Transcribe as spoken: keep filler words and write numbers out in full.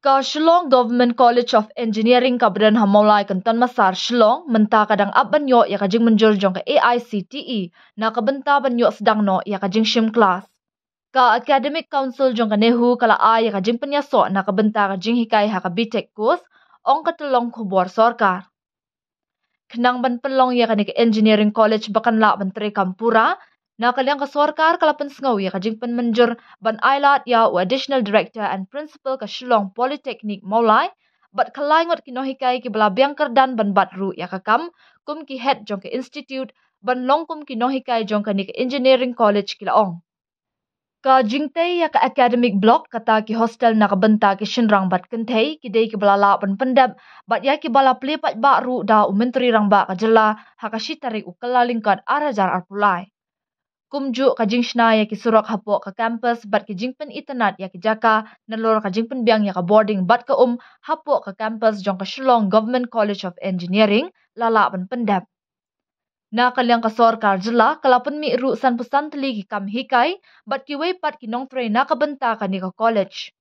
Ka Shillong Government College of Engineering kaba don ha Mawlai Kynton Massar Shillong mynta ka dang ap ban ïoh ïa ka jingmynjur jong ka A I C T E na ka bynta ban ïoh sdang noh ïa ka jingshim klas. Ka Academic Council jong ka NEHU ka la ai ïa ka jingpynïasoh na ka bynta ka jinghikai ha ka B Tech course, ong ka tyllong khubor sorkar. Khnang ban pynlong ïa kane ka Engineering College ba kan lah ban treikam pura, na ka liang ka sorkar ka la pynsngew ïa ka jingpynmynjur ban ailad ïa u Additional Director and Principal ka Shillong Polytechnic Mawlai bad khyllai ngut ki nonghikai kiba la biang kyrdan ban bat ruh ïa ka kam kum ki head jong ka institute ban long kum ki nonghikai jong kane ka Engineering College, ki la ong. Ka jingtei ïa ka academic block, kata ki hostel na ka bynta ki shynrang bad kynthei, ki dei kiba la lah ban pyndep bad ïa kiba la plie paidbah ruh da u Myntri Rangbah ka jylla ha ka shi tarik u Kyllalyngkot ar hajar arphew lai. Kumjuh ka jingshna ïa ki surok hapoh ka campus bad ki jingpynitynnad ïa ki jaka nalor ka jingpynbiang ïa ka boarding bad ka um hapoh ka campus jong ka Shillong Government College of Engineering la lah ban pyndep. Na ka liang ka sorkar jylla ka la pynmih ruh sanphew san tylli ki kam hikai bad kiwei pat ki nongtrei na ka bynta kane ka college.